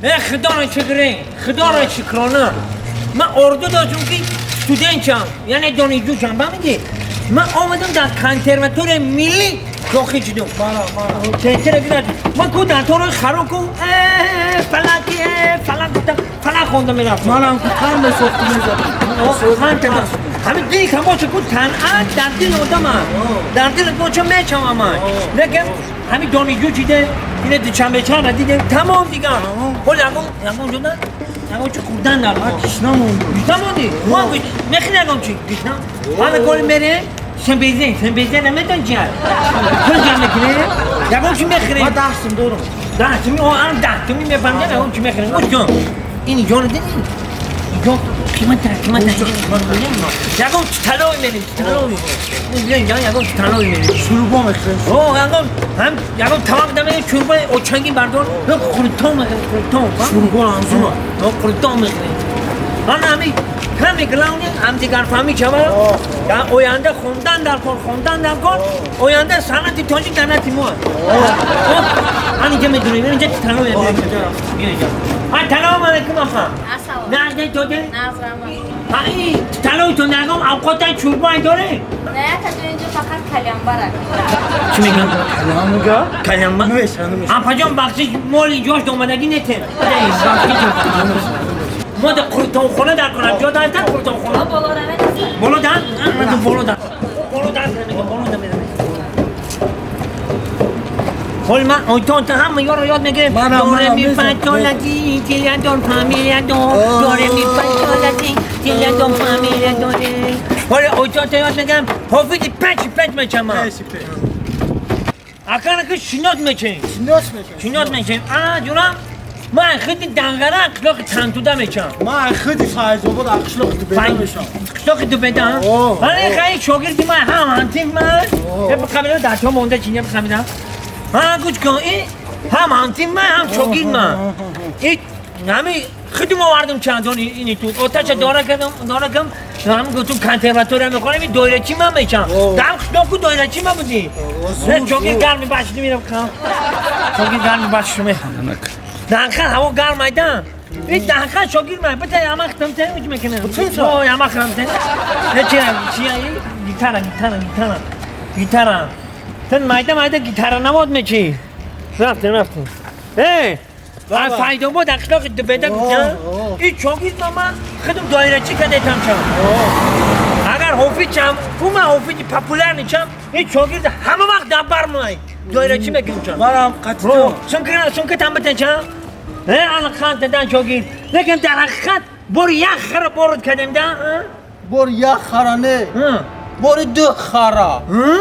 Худоро шукре, худоро шукрона. Ман орзу доштам ки студент шам, яъне донишҷӯ шам, фаҳмидӣ? Ман омадам дар консерваторияи миллӣ дохил шудам. Центр гирад. Ман ку дар торои хароб ку фалаки фалак гуфтам, фалак хонда мерафтам. Манам ку тан месохтам мезадам. Ҳамин дили кам боша ку танъат дар дили одам аст. Дар дилат боша мечавам ман. Лекин ҳамин донишҷӯ чиде, ине дучанбе чара дидем, тамом дигар. Ҳол ягон ягон ҷода ягон чи хӯрдан дар Ман гишна мондам. Гишна мондӣ? Мо мехӯри ягон чи? Гишна? Ҳама коли мерем, сенбезен, сенбезен намедон чи аст? Пул ҷамъ мекунем, ягон чи мехӯрем. Ман 10 сум дорам. 10 суми, о, ам 10 суми мефаҳмидам, ягон чи мехӯрем. Гӯш кун. Ин иҷоро дидӣ? Иҷо қимата, қимата. Ягон талой мерем, талой. Биё инҷа, ягон талой мерем. Шӯрбо мехӯрем. О, ягон ҳам ягон тамақ дамерем, чӯрбои очанги бардор. Ё қурутон мехӯрем, қурутон. Шӯрбо ҳамзума. О, қурутон мехӯрем. Ман ҳами ҳами главный ҳамдигарфаҳмӣ шавад. Дар оянда хондан дар кор, хондан дар кор, оянда санъати тоҷик дар назди мо аст. Ман инҷа медонем, инҷа тало мебинем. Биё инҷа. Ассалому алайкум, апа. Ассалом. Нағз тоде? Нағз, раҳмат. Ҳа, ин талоитон ягон авқотан чӯрбои дорем? Не, якаҷо инҷо фақат калямбарак. Чӣ мегӯям? Калям мега? Калямба? Намеша, намеша. Апаҷон, бахшиш, моли ҷош омадагӣ нетем. Мо да қуртонхона дар кунам. Ҷо дастан қуртонхона? Мо боло равем. Боло дан? Боло дан. Боло дан мегам, боло дан мерам. Ҳол ман ойтон та ҳама ёро ёд мегирем. Манам, До ре манам, ми фа мезанам. сол ла ти ти ля до фа ми ля до. До ре ми фа сол ла ти ти ля до фа ми ля до ре. Ҳол ойтон та ёд мегирам. Ҳофизи панҷ панҷ мечам ман. Пеш пеш. Акана ки шинос мечем. Шинос мешам. Шинос мечем. А ҷурам ман худи Данғара, қишлоқи Тантуда мечам. Ман худи Файзобод, қишлоқи Дубеда мешам. Қишлоқи Дубеда? О, Вале о. хай шогирди ман ҳам ҳамтим ман. О. Е қабила дар то монда чи не қабила. Ҳа, гӯш кун, и ҳам ҳамтим ман, ҳам шогирд ман. И ҳами худум овардум чандон ини ту. Оташа дора кардам, дора кардам. Ҳам гуфтум консерватория мехонам, ин доирачи ман мечам. О. Дар қишлоқу доирачи ман будӣ. О, Не, зур, шогирд зур. гарми башни мирам кам. Шогирд гарми башни мехам. Данхан ҳаво гарм айдан. И данхан шогирд ман. Бита ямахтам те уч мекунам. Бутин О, ямахтам те. Не чи чи гитара, гитара, гитара. Гитара. Тен майда майда гитара навод мечи. Рафтем, рафтем. Эй, Баба. Файдобод, қишлоқи Дубеда О, гуфтам. о. И шогирд ман худум доирачи кадетам чам. Агар ҳофиз чам, ку ман ҳофизи популярный чам, ин шогирд ҳама вақт дар бар май. Доирачи мекунам чам. Манам қатитам. Сумка, сумка там битен чам. Э, ана хан тадан шогирд. Лекин дар ҳақиқат бори як хара борид кардем да? Бор як хара не. Ҳа? Бори ду хара. Ҳа?